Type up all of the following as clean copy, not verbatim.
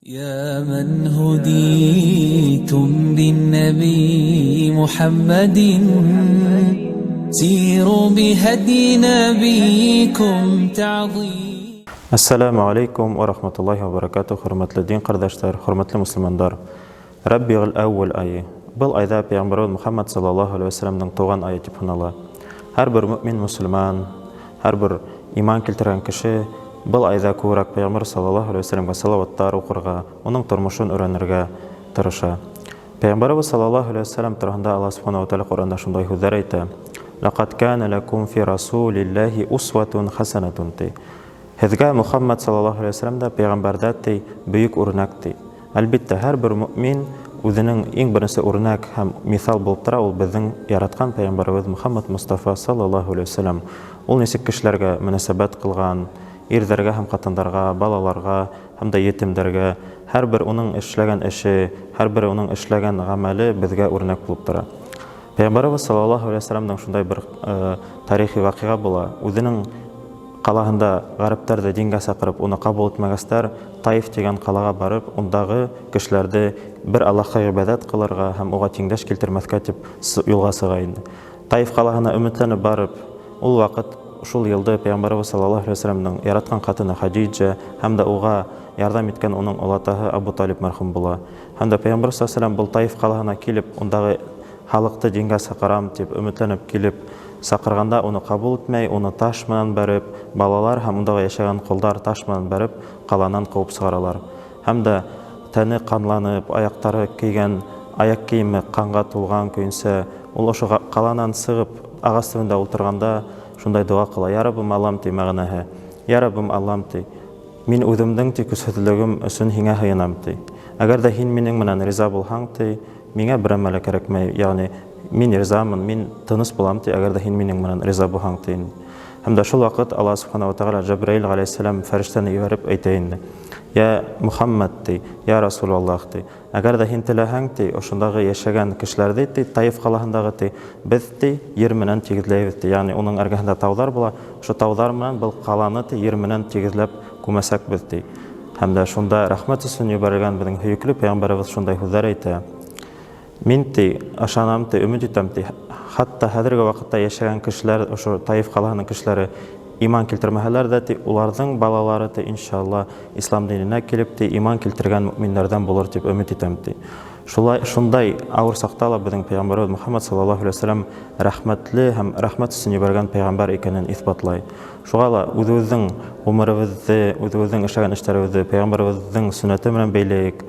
يا من هديتم بالنبي محمد سيروا بهدي نبيكم تعظيم. Әссәләмү алейкум уә рахматуллаһи уә баракатуһ, хөрмәтле дин ҡәрҙәштәр, хөрмәтле мөселмандар. Рабиғул әүвәл айы. Был айҙа пәйғәмбәребеҙ Мөхәммәд саллаллаһу алейһи вәсәләмдең тыуған айы тип һанала. Һәр бер мөмин мөселман, һәр бер иман килтергән кеше был айҙа күберәк пәйғәмбәр саллаллаһу алейһи вәсәләмгә салаваттар уҡырға, уның тормошон өйрәнергә тырыша. Пәйғәмбәребеҙ саллаллаһу алейһи вәсәләм тураһында Аллаһ субхана ва тааля Ҡөрьәндә шундай һүҙҙәр әйтә: "Ләҡәд кана ләкум фи расулиллаһи усватун хасанатун", ти. Һеҙгә Мөхәммәд саллаллаһу алейһи вәсәләмдә, пәйғәмбәрҙә, ти, бөйөк үрнәк, ти. Әлбиттә, һәр бер мөмин үҙенең иң беренсе үрнәк һәм миҫал булып тора ул беҙҙең яратҡан пәйғәмбәребеҙ Мөхәммәд Мостафа саллаллаһу алейһи вәсәләм. Ул нисек кешеләргә мөнәсәбәт ҡылған, ирҙәргә һәм ҡатындарға, балаларға һәм дә етемдәргә, һәр бер уның эшләгән эше, һәр бер уның эшләгән ғәмәле беҙгә үрнәк булып тора. Пәйғәмбәребеҙ саллаллаһу алейһи вәсәләмдең шундай бер тарихи ваҡиға була. Үҙенең ҡалаһында ғәрәптәрҙе дингә саҡырып, уны ҡабул итмәгәстәр, Таиф тигән ҡалаға барып, ундағы кешеләрҙе бер Аллаһҡа ғибәҙәт ҡылырға һәм уға тиңдәш килтермәҫкә тип юлға сыға инде. Таиф ҡалаһына өмөтләнеп барып, ул ваҡыт шул йылды пәйғәмбәребеҙ саллаллаһу алейһи вәсәләмдең яратҡан ҡатыны Хадиджа һәм дә уға ярҙам иткән уның олатаһы Абу Талиб мәрхүм була. Һәм дә пәйғәмбәр саллаллаһу алейһи вәсәләм был Таиф ҡалаһына килеп, ундағы халыҡты дингә саҡырам тип өмөтләнеп килеп, саҡырғанда уны ҡабул итмәй, уны таш менән бәреп, балалар һәм ундағы йәшәгән ҡолдар таш менән бәреп, ҡаланан ҡыуып сығаралар. Һәм дә тәне ҡанланып, аяҡтары кейгән аяҡ кейеме ҡанға тулған көйөнсә, ул ошо ҡаланан сығып, ағас төбөндә ултырғанда шундай доға ҡыла: "Я Раббым Аллам", ти, мәғәнәһе. "Я Раббым Аллам", ти. "Мин үҙемдең, ти, көсһөҙлөгөм өсөн һиңә һыйынам", ти. "Әгәр ҙә һин минең менән риза булһаң, ти, миңә бер нәмә лә кәрәкмәй, ягъни мин ризамын, мин тыныс булам, ти, әгәр ҙә һин минең менән риза булһаң", ти. Һәм дә шул ваҡыт Аллаһ субхана ва тәғәлә Джабраил ғәләйһиссәләм фәрештәне ебәреп әйтә инде: "Я Мөхәммәд", ти, "я Расулаллаһ", ти. "Әгәр ҙә һин теләһәң, ти, ошондағы йәшәгән кешеләрҙе, ти, Таиф ҡалаһындағы, ти, беҙ, ти, ер менән тигеҙләйбеҙ", ти. Ягъни уның эргәһендә тауҙар була. Ошо тауҙар менән был ҡаланы, ти, ер менән тигеҙләп күмәсәкбеҙ, ти. Һәм дә шунда рәхмәт өсөн ебәрелгән беҙҙең һөйөклө пәйғәмбәребеҙ шундай һүҙҙәр әйтә: "Мин, ти, ышанам, ти, өмөт итәм, ти, хатта хәҙерге ваҡытта йәшәгән кешеләр, ошо Таиф ҡалаһының кешеләре иман килтермәһәләр ҙә, ти, уларҙың балалары, ти, иншалла, ислам диненә килеп, ти, иман килтергән мөминдәрҙән булыр тип өмөт итәм", ти. Шулай шундай ауыр саҡта ла беҙҙең пәйғәмбәребеҙ Мөхәммәд саллаллаһу алейһи вәсәләм рәхмәтле һәм рәхмәт өсөн ебәргән пәйғәмбәр икәнен иҫбатлай. Шуға ла үҙебеҙҙең ғүмеребеҙҙе, үҙебеҙҙең эшләгән эштәребеҙҙе пәйғәмбәребеҙҙең сөннәте менән бәйләйек,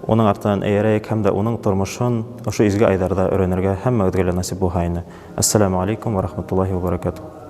уның артынан эйәрәйек һәм дә уның тормошон ошо изге айҙарҙа өйрәнергә һәммәбеҙгә лә насип булһа ине. Әссәләмү алейкум ва рахматуллаһи ва баракатуһ.